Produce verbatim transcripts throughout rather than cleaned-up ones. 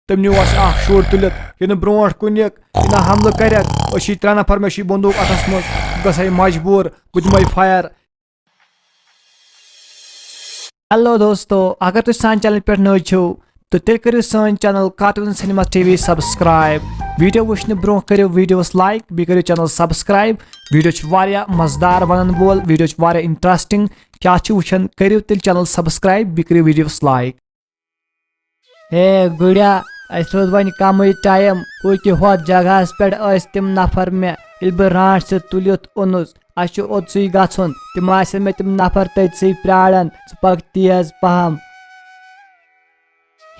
تٔمۍ نیوٗ اَسہِ اَکھ شُر تُلِتھ، یہِ نہٕ برونٛٹھ کُن یہِ، یہِ نہٕ حملہٕ کَرٮ۪کھ۔ أسۍ چھِ ترٛےٚ نفر، مےٚ چھِ یہِ بندوٗق اَتھَس منٛز، بہٕ گژھٕ ہا یہِ مجبوٗر، بہٕ دِمہٕ ہا یہِ fire۔ ہیلو دوستو، اگر تُہۍ سانہِ چینل پٮ۪ٹھ نٔوۍ چھِو، تہٕ تیٚلہِ کٔرِو سٲنۍ channel Cartoon Cinema T V subscribe۔ Video وٕچھنہٕ برونٛہہ کٔرِو ویڈیوَس like، بیٚیہِ کٔرِو channel subscribe۔ ویڈیو چھُ واریاہ مزٕدار بنن وول، ویڈیو چھُ واریاہ interesting۔ کیٛاہ چھِو وٕچھان؟ کٔرِو تیٚلہِ channel subscribe، بیٚیہِ کٔرِو ویڈیوَس like۔ ہے گُریا، اَسہِ روٗد وۄنۍ کمٕے ٹایم، ہُہ تہِ ہۄتھ جگہس پٮ۪ٹھ ٲسۍ تِم نفر مےٚ، ییٚلہِ بہٕ رانٛٹھ سۭتۍ تُلِتھ اوٚنُس۔ اَسہِ چھُ اوٚتسٕے گژھُن، تِم آسن مےٚ تِم نفر تٔتسٕے پراران، ژٕ پکھ تیز پہم۔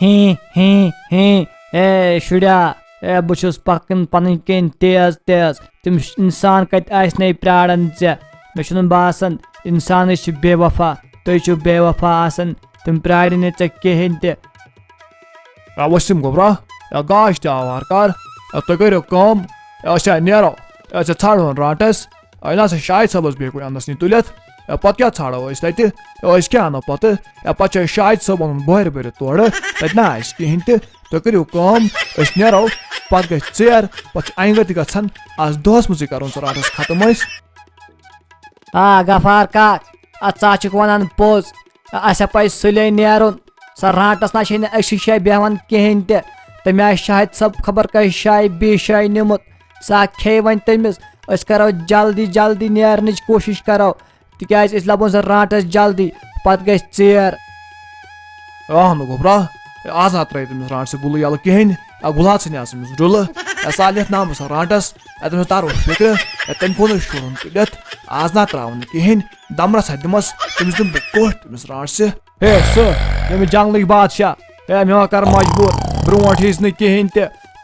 ہی، ہی، ہی، اے شُریا، اے بہٕ چھُس پکان پنٕنۍ کِنۍ تیز تیز، تِم انسان کتہِ آسنے پراران ژےٚ؟ مےٚ چھُنہٕ باسان، انسانٕے چھِ بے وفا، تُہۍ چھِو بے وفا آسان، تِم پرارن نہٕ ژےٚ کِہینۍ تہِ۔ اے وسیم گوٚبرا، اے گاش تہِ آوار کر، اے تُہۍ کٔرِو کٲم، اے أسۍ ہا نیرو، اے ژےٚ ژھانڈون رانٛٹس، اے نہ سا شاہد صٲبس بیٚیہِ کُنہِ انٛدس نِش تُلِتھ، اے پتہٕ کیٛاہ ژھانڈو أسۍ تتہِ؟ اے أسۍ کیٛاہ انو پتہٕ؟ اے پتہٕ چھُ اَسہِ شاہد صٲب انُن بۄہرِ بٔرِتھ تورٕ، تتہِ نہ آسہِ کِہینۍ تہِ۔ تُہۍ کٔرِو کٲم، أسۍ نیرو، پتہٕ گژھِ ژیر، پتہٕ چھُ انہِ گٔٹۍ گژھان، آز دۄہس منٛزٕے کرون سُہ رانٛٹس ختم أسۍ۔ آ غفار کاک، اَدٕ ژٕ ہا چھُکھ وَنان پوٚز، اَسہِ ہا پَزِ سُلے نیرُن۔ سۄ رانٛٹَس نہ چھے نہٕ أکسٕے جایہِ بیٚہوان کِہینۍ تہِ۔ تٔمۍ آسہِ شاہد صٲب خبر کَتہِ جایہِ بیٚیہِ جایہِ نیوٗمُت۔ سۄ ہا کھیٚیہِ وۄنۍ تٔمِس۔ أسۍ کَرو جلدی جلدی نیرنٕچ کوٗشِش کَرو، تِکیٛازِ أسۍ لَبون سۄ رانٛٹَس جلدی، پَتہٕ گژھِ ژیر۔ آہ نہٕ گوٚبرا، اے آز نہ ترٛٲیِو تٔمِس رانٛٹَس گُلہٕ یَلہٕ کِہینۍ۔ آ گُلہٕ ہا ژھٕنہِ آز تٔمِس ڈُلہٕ۔ اے سا لٮ۪تھ نامہٕ سۄ رانٛٹَس۔ اے تٔمِس تَرو فِکرِ۔ اے تٔمۍ کوٚر نہٕ شُرُن تُلِتھ۔ آز نہ ترٛاوُن نہٕ کِہینۍ۔ دمرس ہا دِمس، تٔمِس دِمہٕ بہٕ کوٚٹھۍ تٔمِس رانٛٹسہِ۔ ہے سُہ، ییٚمہِ جنگلٕکۍ بادشاہ، ہے مےٚ ما کر مجبوٗر، برونٛٹھ ییٖزِ نہٕ کِہینۍ تہِ۔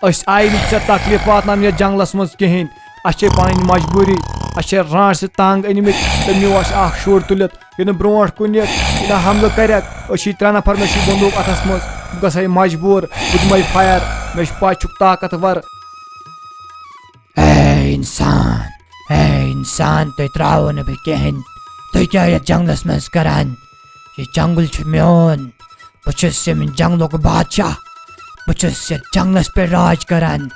أسۍ آیہِ نہٕ ژےٚ تکلیف واتناونہٕ یتھ جنگلس منٛز کِہینۍ۔ اسہِ چھے پنٕنۍ مجبوٗری، اسہِ چھے رانٛٹسہِ تنگ أنۍ مٕتۍ، تٔمۍ نیوٗ اسہِ اکھ شُر تُلِتھ، یہِ نہٕ برونٛٹھ کُن یہِ، یہِ نہٕ حملہٕ کرٮ۪کھ۔ أسۍ چھِ ترٛےٚ نفر، مےٚ چھُ بندوٗق اتھس منٛز، بہٕ گژھٕ ہا یہِ مجبوٗر، بہٕ دِمے fire، مےٚ چھِ پاے چھُکھ طاقتور۔ اے انسان، اے انسان، تُہۍ ترٛاوو نہٕ بہٕ کِہینۍ۔ تُہۍ کیٛاہ یتھ جنگلس منٛز کران؟ یہِ جنگل چھُ میون۔ بہٕ چھُس ییٚمہِ جنگلُک بادشاہ۔ بہٕ چھُس یتھ جنگلس پٮ۪ٹھ راج کران۔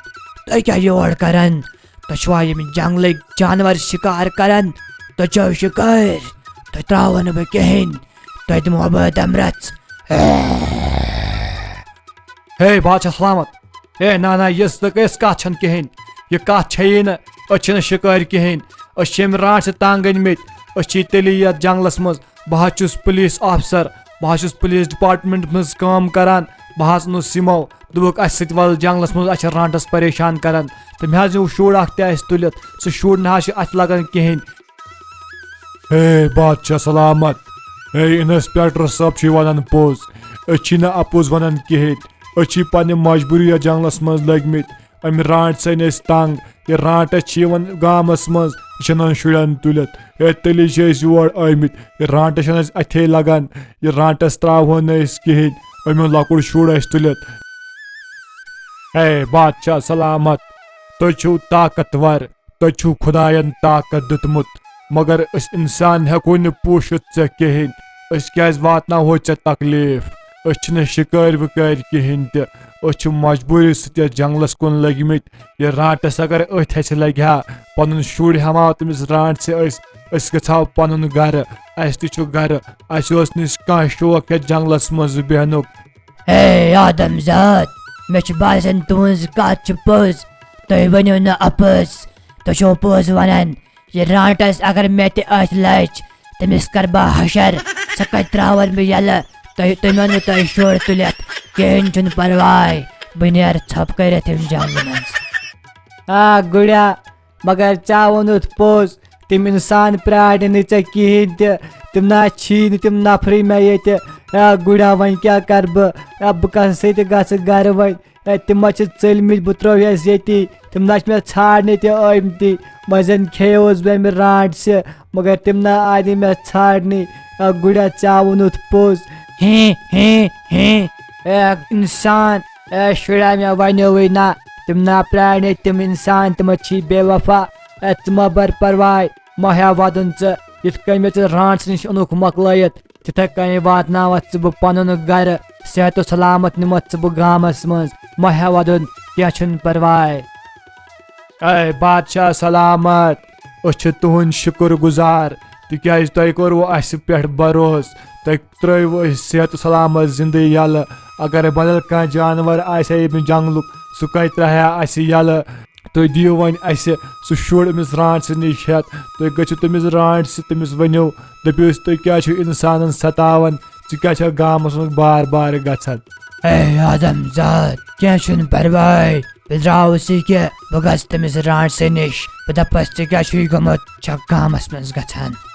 تُہۍ کیٛاہ یور کران؟ تُہۍ چھِوا ییٚمہِ جنگلٕکۍ جانور شِکار کران؟ تُہۍ چھِو شِکٲرۍ۔ تُہۍ ترٛاوو نہٕ بہٕ کِہینۍ۔ تۄہہِ دِمو بہٕ دمرس۔ ہے بادشاہ سلامت۔ ہے نہ نہ، یِژھ تہٕ کِژھ کتھ چھنہٕ کِہینۍ۔ یہِ کتھ چھیی نہٕ۔ أسۍ چھِنہٕ شِکٲرۍ کِہینۍ۔ أسۍ چھِ ییٚمہِ رانٛٹسہِ تنگ أنۍ مٕتۍ۔ أسۍ چھِ تیٚلی یتھ جنگلس منٛز۔ بہٕ حظ چھُس پُلیٖس آفسر۔ بہٕ حظ چھُس پُلیٖس ڈپارٹمنٹس منٛز کٲم کران۔ بہٕ حظ اوٚنُس یِمو۔ دوٚپُکھ، اسہِ سۭتۍ ول جنگلس منٛز، اسہِ چھِ رانٛٹس پریشان کران۔ تہٕ مےٚ حظ نیوٗ شُر اکھ تہِ اسہِ تُلِتھ۔ سُہ شُر نہ حظ چھُ اتھِ لگان کِہینۍ۔ ہے بادشاہ سلامت، ہے انسپیکٹر صٲب چھُے ونان پوٚز، أسۍ چھِی نہٕ اپُز ونان کِہینۍ، أسۍ چھِی پننہِ مجبوٗری یتھ جنگلس منٛز لٔگۍ مٕتۍ، امہِ رانٛٹسہِ أنۍ أسۍ تنگ، یہِ رانٛٹس چھِ یِوان گامس منٛز، یہِ چھِ انان شُرٮ۪ن تُلِتھ، ہے تیٚلی چھِ أسۍ یور آمٕتۍ، یہِ رانٛٹس چھِنہٕ اَسہِ اتھے لگان، یہِ رانٛٹس ترٛاوہون نہٕ أسۍ کِہینۍ، أمۍ اوٚن لۄکُٹ شُر اَسہِ تُلِتھ۔ ہے بادشاہ سلامت، تُہۍ چھِو طاقتور، تۄہہِ چھُو خۄدایَن طاقت دیُتمُت، مگر أسۍ اِنسان ہٮ۪کو نہٕ پوٗشِتھ ژےٚ کِہیٖنۍ۔ أسۍ کیٛازِ واتناوہو ژےٚ تکلیٖف؟ أسۍ چھِنہٕ شِکٲرۍ وِکٲرۍ کِہیٖنۍ تہِ۔ أسۍ چھِ مجبوٗری سۭتۍ یَتھ جنٛگلَس کُن لٔگۍمٕتۍ۔ یہِ رانٛٹَس اگر أتھۍ اَسہِ لَگہِ ہا، پَنُن شُر ہٮ۪مہٕ ہاو تٔمِس رانٛٹَسٕے أسۍ، أسۍ گژھٕ ہاو پَنُن گَرٕ۔ اَسہِ تہِ چھُ گَرٕ، اَسہِ اوس نہٕ کانٛہہ شوق یَتھ جنٛگلَس منٛز بیٚہنُک۔ ہے آدم زاد، مےٚ چھُ باسان تُہٕنٛز کتھ چھِ پوٚز۔ تُہۍ ؤنِو نہٕ اپُز، تُہۍ چھِو پوٚز ونان۔ یہِ رانٛٹس اگر مےٚ تہِ أتھۍ لٔج، تٔمِس کرٕ بہٕ حشر۔ سۄ کتہِ ترٛاوَن بہٕ یَلہٕ؟ تُہۍ، تُہۍ مٲنِو تُہۍ شُر تُلِتھ، کِہیٖنۍ چھُنہٕ پرواے۔ بہٕ نیرٕ ژھۄپہٕ کٔرِتھ ییٚمہِ جنٛگلہٕ منٛز۔ آ گُریا، مگر ژےٚ ووٚنُتھ پوٚز، تِم اِنسان پرٛارِ نہٕ ژےٚ کِہیٖنۍ تہِ، تِم نہ چھی نہٕ تِم نفرٕے مےٚ ییٚتہِ۔ آ گُریا، وۄنۍ کیٛاہ کَرٕ بہٕ؟ آ بہٕ کَس سۭتۍ گژھٕ گَرٕ وۄنۍ؟ آ تِم ما چھِ ژٔلۍمٕتۍ، بہٕ ترٛووہَس ییٚتی، تِم نہ چھِ مےٚ ژھانٛڈنہِ تہِ آمتی۔ وۄنۍ زَن کھیٚیوس بہٕ أمۍ رانٛٹسہِ، مگر تِم نہ آیہِ نہٕ مےٚ ژھانٛڈنی۔ آ گُریا، ژےٚ ووٚنُتھ پوٚز۔ ہی، ہی، ہی۔ اے اِنسان، اے شُریا، مےٚ وَنیووُے نہ، تِم نہ پرٛارِ نہٕ تِم اِنسان، تِم چھِ بے وفا۔ اے ژٕ مہ بَر پَرواے، مہ ہےٚ وَدُن ژٕ، یِتھ کٔنۍ مےٚ ژٕ رانٛٹسہٕ نِش اوٚنُکھ مۄکلٲیِتھ، تِتھَے کٔنۍ واتناوَتھ ژٕ بہٕ پَنُن گَرٕ۔ صحت و سلامت نِمتھ ژٕ بہٕ گامس منٛز، مہ ہےٚ ودُن، کینٛہہ چھُنہٕ پرواے۔ اے بادشاہ سلامت، أسۍ چھِ تُہنٛد شُکر گُزار، تِکیازِ تۄہہِ کوٚروٕ اسہِ پٮ۪ٹھ بھروسہٕ، تۄہہِ ترٲیوٕ أسۍ صحت و سلامت زندٕ یلہٕ۔ اگر بدل کانٛہہ جانور آسہِ ہا ییٚمہِ جنگلُک، سُہ کتہِ ترٛایہِ ہا اسہِ یلہٕ؟ تُہۍ دِیِو وۄنۍ اسہِ سُہ شُر أمِس رانٛٹسہٕ نِش ہٮ۪تھ، تُہۍ گٔژھِو تٔمِس رانٛٹسہٕ، تٔمِس ؤنِو، دٔپِوس، تُہۍ کیٛازِ چھِو انسانن ستاوان؟ ژٕ کیٛازِ چھکھ گامس منٛز بار بار گژھان؟ اے آدم زاد، کینٛہہ چھُنہٕ پرواے، بہٕ درٛاوُس یہِ کہِ بہٕ گژھٕ تٔمِس رانٛٹسہٕ نِش، بہٕ دپس، ژےٚ کیٛاہ چھُے گوٚمُت، چھکھ گامس منٛز گژھان؟